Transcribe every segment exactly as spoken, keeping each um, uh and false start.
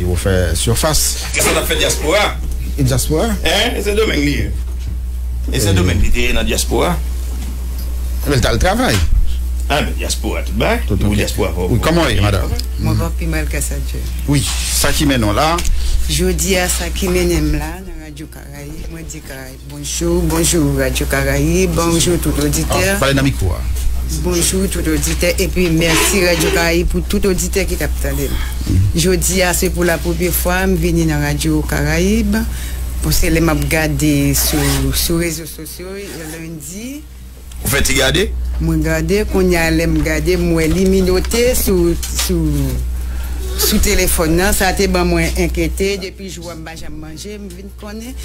Yo fè sifas. Sa t ap fè dyaspora. E dyaspora? Hein? E Sendomeng li ye. E Sendomeng li te ye nan dyaspora. Ebyen, l t al travay. Ah, men dyaspora, tout bagay. Tout, ok. Dyaspora, wi, kòman w ye, madanm? Mwen pa pi mal ke sa, Dye. Wi, sa ki mennen w la? Jodi a, sa ki mennen m la, nan Radyo Karayib, mwen di Karayib bonjou, bonjou, Radyo Karayib, bonjou, tout oditè. Ah, pale nan mikwo a. Bonjou, tout oditè, epi mèsi, Radyo Karayib, pou tout oditè ki t ap tande m. Jodi a, se pou la premyè fwa, m vini nan Radyo Karayib, paske lè m ap gade sou, sou rezo sosyo, lendi, Ou fè ti gade? Mwen gade, kounye a lè m gade, m wè li minote sou, sou, sou telefòn nan. Sa te ban mwen enkyete. Depi jou a m pa janm manje, m vin konnen.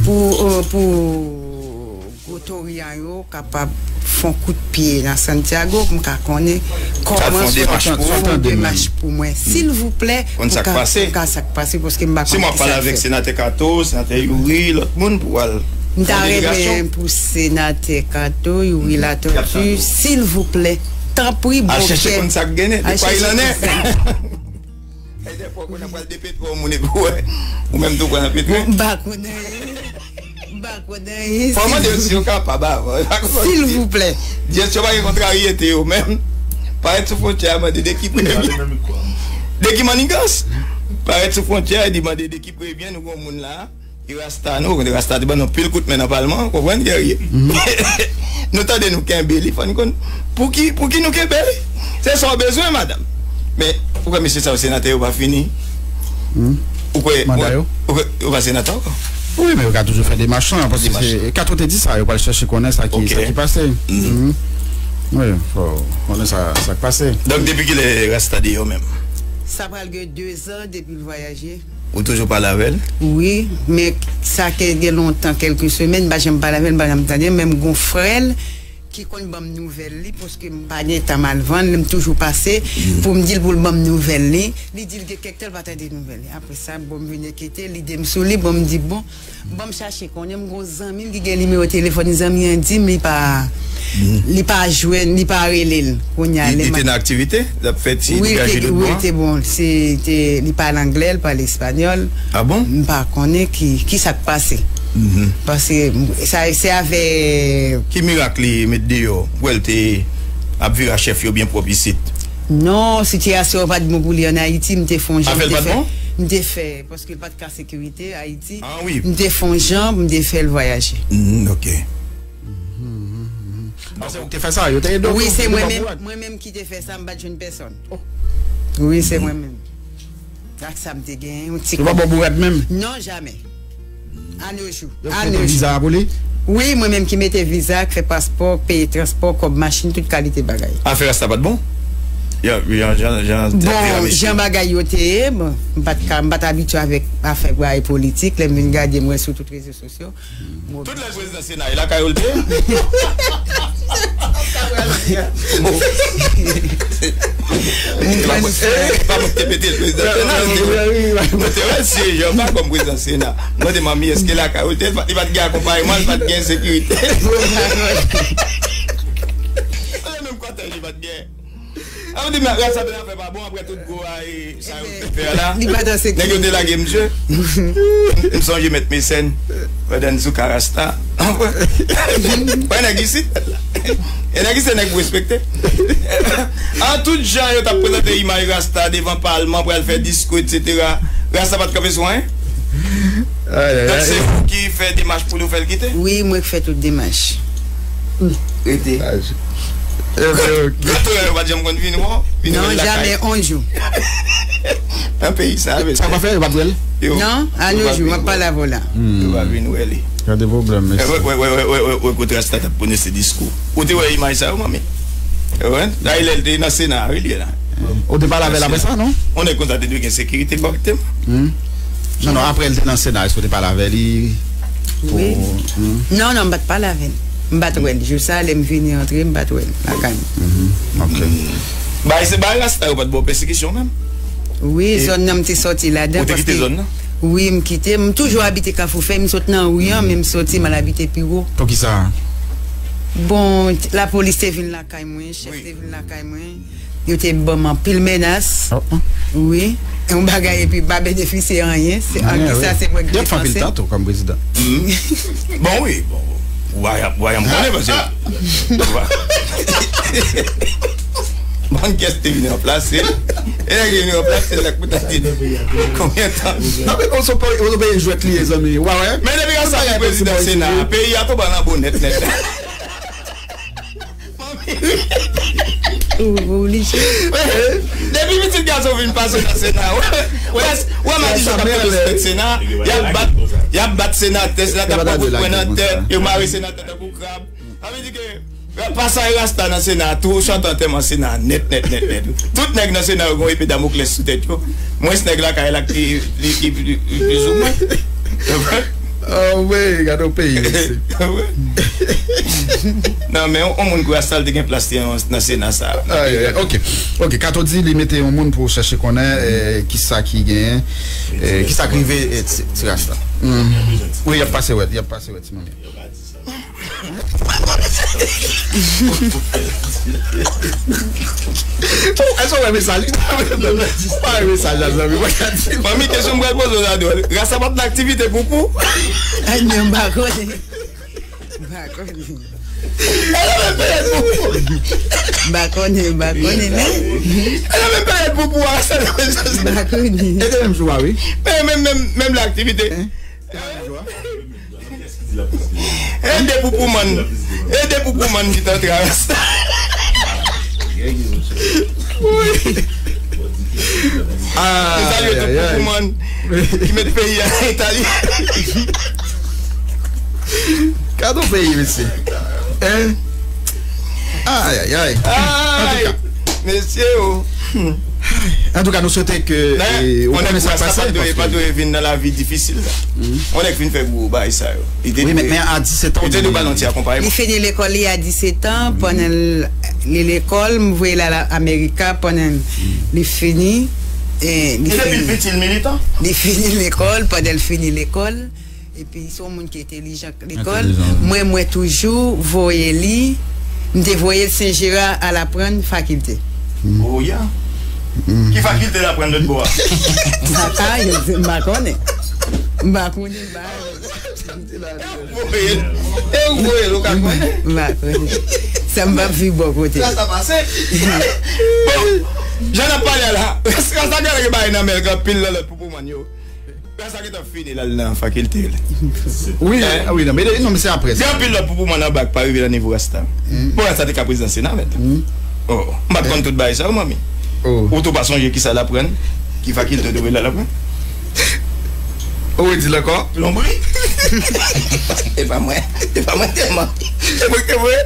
Pou, euh, pou gwo tori a yo kapab fè yon kout pye nan Santiago, pou m ka konnen kòman fè yon demach pou mwen. Silvouplè, pou ka sa k pase, paske m pa konnen ki sa k fèt. Si mwen ap pale avèk senatè Kato, senatè Youri, lòt moun pou al M ta renmen pou senatè Kato, Youri Latortue, silvouplè, tanpri, bon kè. Al chèche konn sa k genyen, de kwa il en est. E dèfwa, ou konn ap pral depetre yon moun epi w wè, ou menm tou pral anpetre. M pa konn anyen. M pa konn anyen. Fò mande yo si yo kapab avan. Silvouplè. Dyaspora pa gen kontraryete yo menm. Parèt sou fwontyè a mande de ki premye. De ki mannigans. Parèt sou fwontyè a, di mande de ki premye, nou gen yon moun la. E rasta nou, rasta te ban nou pil kout men nan palman, ou konprann, Guerrier? Nou tande nou kenbe li, fò n konn pouki, pouki nou kenbe li. Se sa w bezwen, madanm. Men, ou kwè mesye sa yo senatè yo pa fini? Ou kwè, ou kwè, ou kwè yo pa senatè ankò? Wi, men yo ka toujou fè demach lan, paske se, Kato te di sa, yo pral chèche konnen sa ki, sa ki pase. Wi, fò konnen sa, sa k pase. Donk, depi kilè rasta deyò menm? Sa pral gen de zan depi l vwayaje. Ou toujou pale avè l? Wi, men sa ke gen lontan, kèlke semèn, m pa janm pale avè l, m pa janm tande l, men m gon frè l ki konn ban m nouvèl li, paske m pa gen tan m al vann, m toujou pase pou m di l pou l ban m nouvèl li. Li di l gen kèk tan l pa tande nouvèl li. Apre sa, bon, m vin enkyete, lide m sou li, bon, m di, bon, ban m chache konnen, m gon zanmi m ki gen nimewo telefòn zanmi an di m li pa, li pa jwenn, li pa rele l. Kounye a, li, li te nan aktivite? L ap fè ti degaje lòt bò a? Wi, li te bon. Se te, li pale anglè, li pale espanyòl. Ah bon? M pa konnen ki, ki sa k pase. Paske sa, se avè... Ki mirak li met deyò? Ou kwè l te ap vire a chèf yo byen pwòp isit? Non, sitiyasyon an pa t bon pou li ann Ayiti, m te fè yon jan, m te fè, m te fè, paske l pa t ka sekirite Ayiti. M te fè yon jan, m te fè l vwayaje. Ok. Ah, se ou ki te fè sa? Yo te ede w? Wi, se mwen menm, mwen menm ki te fè sa, m pa t jwenn pèsonn. Wi, se mwen menm. Ak sa m te genyen, yon ti kòb. Yo pa ba w bourad menm? Non, jamè. A nos jours. Yo mete viza a pou li? Wi, mwen menm ki mete viza, k fè paspò, k peye transpò, kòb machin, tout kalite bagay. Afè rasta pa t bon? Jan, jan, jan, jan bagay yo te ye, bon, m pa t ka, m pa t abitye avèk afè bagay politik, lè m vin gade, m wè sou tout rezo sosyo. Tout lè prezidan Sena e lakay ou l te ye? Pa mwen ki te mete l prezidan Sena, nou te wè l siyeje anba kòm prezidan Sena. Mwen te mande manmi èske lakay ou l te ye, li pa t gen akonpayman, li pa t gen sekirite. Menm kòtèj li pa t gen. Sa vle di, men, rasta te nan afè pa bon, apre tout gwo a, e, sa yo te fè a la. Li pa t an sekirite. Nèg yo te lage misye. M sonje Mèt Mesèn, pandan n sou ka rasta. Wè nèg isit. E nèg isit se nèg pou respekte. An tout jan yo t ap prezante imaj rasta devan palman, pral fè diskou, etsetera. Rasta pa t kanpe sou anyen. Donk, se ou ki fè demach pou nou fè l kite? Wi, mwen k fè tout demach. Rete. Gran tourè yo pa t janm konn vin wè w? Non, jamè, yon jou. Nan peyi sa, sa pa fè, yo pa t wè l? Non, a nos jours, m ap pale avè w la. Yo pa vin wè li. Gade pwoblèm, mesye. Wè, wè, wè, kote rasta t ap pwononse diskou. Ou te wè imaj sa yo, manmi? Wè, dayè lè l te nan Sena a, wi, li ye la. Ou te pale avè l apre sa, non? Yon nèg konsa te dwe gen sekirite kòrèkteman. Non, non, apre l te nan Sena, èske w te pale avè li? Wi. Non, non, m pa t pale avè l. M pa t wè l. Jou sa, lè m vini antre, m pa t wè l lakay mwen. Ok. Bagay se bagay rasta yo pa t ba w pèsekisyon menm? Wi, zòn nan m te sòti ladan. Ou te kite zòn nan? Wi, m kite. M toujou abite Kafou Fèy, m sot nan ri an, men m sòti, m al abite pi wo. Poukisa? Bon, lapolis te vin lakay mwen, chèf te vin lakay mwen. Yo te ban m anpil menas. Wi. Yon bagay epi m pa benefisye anyen. Se, an ki sa, se mwen ki te panse. Y ap fè anpil tan tou kòm prezidan. Bon, wi, bon. Ou pa, ou pa janm konnen, paske ou pa. Bon, kiyès te vin ranplase l? E nèg ki vin ranplase l la, pou ta di konbyen tan? Non, men bon, se yon peye jwèt li ye, zanmi. Ou pa wè? Men depi Rasta vin prezidan Sena, peyi a tonbe nan bo nèt, nèt, nèt. Ou oblije. Depi pitit gason vin pase nan Sena, wè, wè, wè, Madichon k ap tande sou tèt Sena, y ap bat, y ap bat senatè, senatè ap pran kout pwen nan tèt, yo mare senatè tankou krab. Sa vle di ke pasaj Rasta nan Sena, tou chante antèman Sena, nèt, nèt, nèt, nèt. Tout nèg nan Sena yo gen yon epe Damoklès sou tèt yo. Mwens nèg lakay la ki, li, li, li, li plizoumwen. Anmwey, gade yon peyi, mesye. Non, men yon, yon moun kou Rasta l te gen plas li nan, nan Sena sa. Ay, ay, ay, ok. Ok, Kato di li mete yon moun pou chèche konnen, eh, kisa ki genyen, eh, kisa k rive, eh, ti, ti Rasta. Wi, y ap pase wè, y ap pase wè, ti manmi. Èske w wè mesaj? Ou pa wè mesaj la, zanmi? Manmi, kesyon m pral poze w la, dwòl. Rasta pa t nan aktivite poupou? Ay, men m pa konnen. M pa konnen. M pa konnen, m pa konnen, men. E nan menm peryòd poupou a, Rasta nan menm sans. M pa konnen. E te menm jou a, wi. Men, menm, menm, menm nan aktivite. Hein? Ede Poupouman. Ede Poupouman ki t antre a Rasta. Ah, nou salye tout Poupouman ki met peyi a nan eta li. Gade yon peyi, mesye. Hein? Ay, ay, ay. Ay, antouka, mesye, o. Antouka, nou swete ke, eh, ou konnen sa k pase, pa dwe, pa dwe vin nan lavi difisil la. On nèg fin fè gwo bagay sa yo. Li te dwe, men a disèt an, li te dwe ba l yon ti akonpayman. Li fini lekòl li a disèt an, pandan l, li lekòl, m voye l al Amerika, pandan li fini, eh, li fini. Li fini lekòl, pandan l fini lekòl, epi se yon moun ki entelijan lekòl. Mwen, mwen toujou voye li, m te voye l Sen Jera al aprann fakilte. Oh, ya. Ki fakilte l aprann lòt bò a? M pa konnen. M pa konnen, m pa. E ou voye l. E ou voye l, ou ka konnen. M pa konnen. Sa m p ap viv bò kote. Sa, sa pase. Bon, jan n ap pale a la, Rasta, Rasta genlè gen bagay nan men l, gen anpil nan lòt Poupouman yo. Rasta gentan fini l al nan fakilte. Wi, wi, non, men, non, men se apre sa. Gen anpil lòt Poupouman anba k pa rive nan nivo Rasta. Bon, Rasta te ka prezidan Sena, mèt. Oh, m pa t konn tout bagay sa yo, manmi. Ou tou pa sonje kisa l aprann? Ki fakilte w te voye l al aprann? Ou redi l ankò? Plonbri. E pa mwen. E pa mwen tèlman. E mwen ki te voye.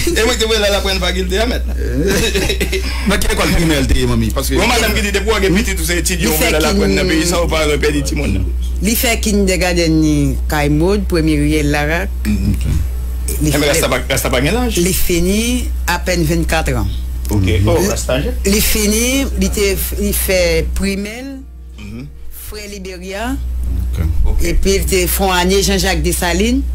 E mwen ki te voye l al aprann fakilte a, mèt. Nan ki lekòl primè l te ye, manmi? Paske yon madanm ki di depi w gen pitit ou se etidye ou voye l al aprann nan peyi sa, ou pa renmen pèdi timoun nan. Li fè kindergarten ni kay Maude, premye riyèl Larak. Li fè Rasta pa, Rasta pa gen laj? Li fini apèn vennkat an. Ok. Oh, Rasta aje. Li fini, li te, li fè primè l. Frè Liberya. Ok. Epi l te fè yon ane Jean-Jacques Dessalines.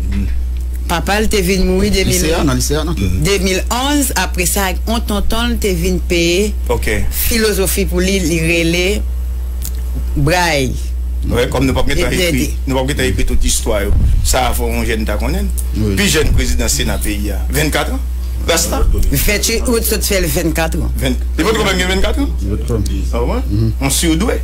Papa l te vin mouri de mil, lise a, nan lise a, nan de mil onz. Apre sa, yon tonton l te vin peye filozofi pou li, li rele Bray. Wi, kòm nou p ap gentan ekri, nou p ap gentan ekri tout istwa yo. Sa a fò yon jèn ta konnen l. Pi jèn prezidan Sena peyi a, vennkat an. Rasta? Venntuit out, sot fè l vennkat an. Ven-, li potko menm gen vennkat an? Li potko. Ah, wè? On surdoué.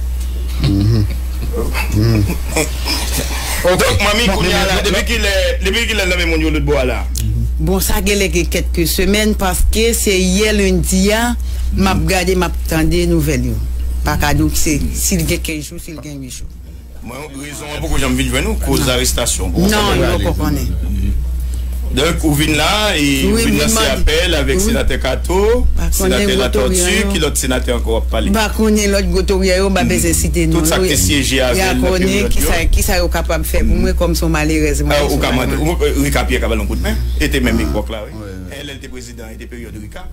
Donk, manmi, kounye a la, depi kilè, depi kilè l nan men moun yo lòt bò a la? Bon, sa genlè gen kèlke semèn, paske se yè lendi a, m ap gade, m ap tande nouvèl yo. Pa ka di w se, si l gen kenz jou, si l gen uit jou. Mwen, rezon an poko janm vin jwenn ou, koz arestasyon. Non, li poko konnen. Donk, ou vin la, e ou vin lanse apèl avèk senatè Kato, senatè Latortue, ki lòt senatè ankò w ap pale? M pa konnen lòt gwo toryè yo, m pa bezwen site non yo. Tout sa k te syeje avè l nan peryòd yo. Kisa, kisa yo kapab fè pou mwen kòm se yon malerèz mwen. Ou ka mande, ou, Rika Pyè ka ba l yon kout men. E te menm epòk la, wi. E lè l te prezidan, e te peryòd Rika.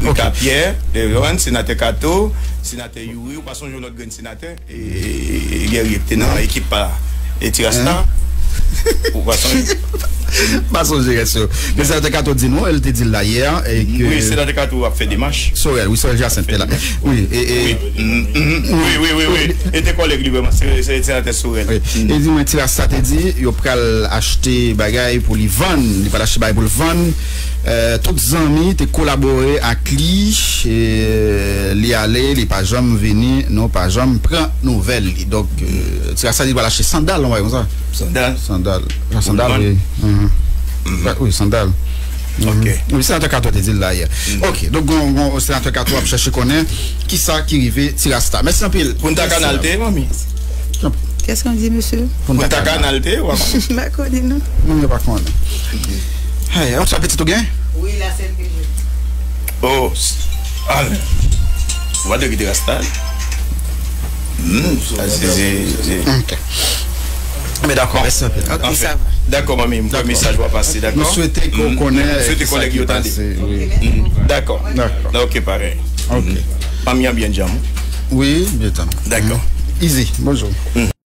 Rika Pyè, Levann, senatè Kato, senatè Youri, ou pa sonje yon lòt grenn senatè? E, e, e, Guerrier ki te nan ekip pa, e Ti Rasta. Ou pa sonje? Pa sonje rès yo. Men Senatè Kato di nou, el te di l la yè, e ke Wi, Senatè Kato ap fè demach. Sorel, wi, Sorel Jacinthe te la. Wi, e, e, Wi. Mm, mm, wi, wi, wi, wi. E te kòlèg li vrèman, se, se Senatè Sorel. Wi. Mm. E di mwen, Ti Rasta te di, yo pral achte bagay pou li vann, li pral achte bagay pou l vann. Euh, tout zanmi te kolabore ak li, e li ale, li pa janm vini, nou pa janm pran nouvèl li. Donk, euh, Ti Rasta di li pral achte sandal, yon bagay konsa. Sandal. Sandal. Sandal, wi. Mhm. Mhm. Wi, sandal. Mhm. Ok. Wi, Senatè Kato te di l la yè. Mhm. Ok, donk, gon, gon, Senatè Kato ap chèche konnen kisa ki rive Ti Rasta. Mèsi anpil. Punta Kanal te, manmi. Kès ki di, mesye? Punta Kanal te, w ap M pa konnen, non. Moun yo pa konnen. Hey, yon sèl pitit ou gen? Wi, la sèl ke je. Oh, s- ah, w a de kite Rasta. Hmm, sa se, se, se. Ok. Men dakò, mèsi anpil. Ok, sa va. Dakò, manmi, m kwè mesaj w a pase, dakò? Nou swete ke w konnen kisa ki pase, wi. Dakò. Dakò. Ok, parèy. Ok. Manmi an byen djanm. Wi, byen djanm. Dakò. Easy, bonjou.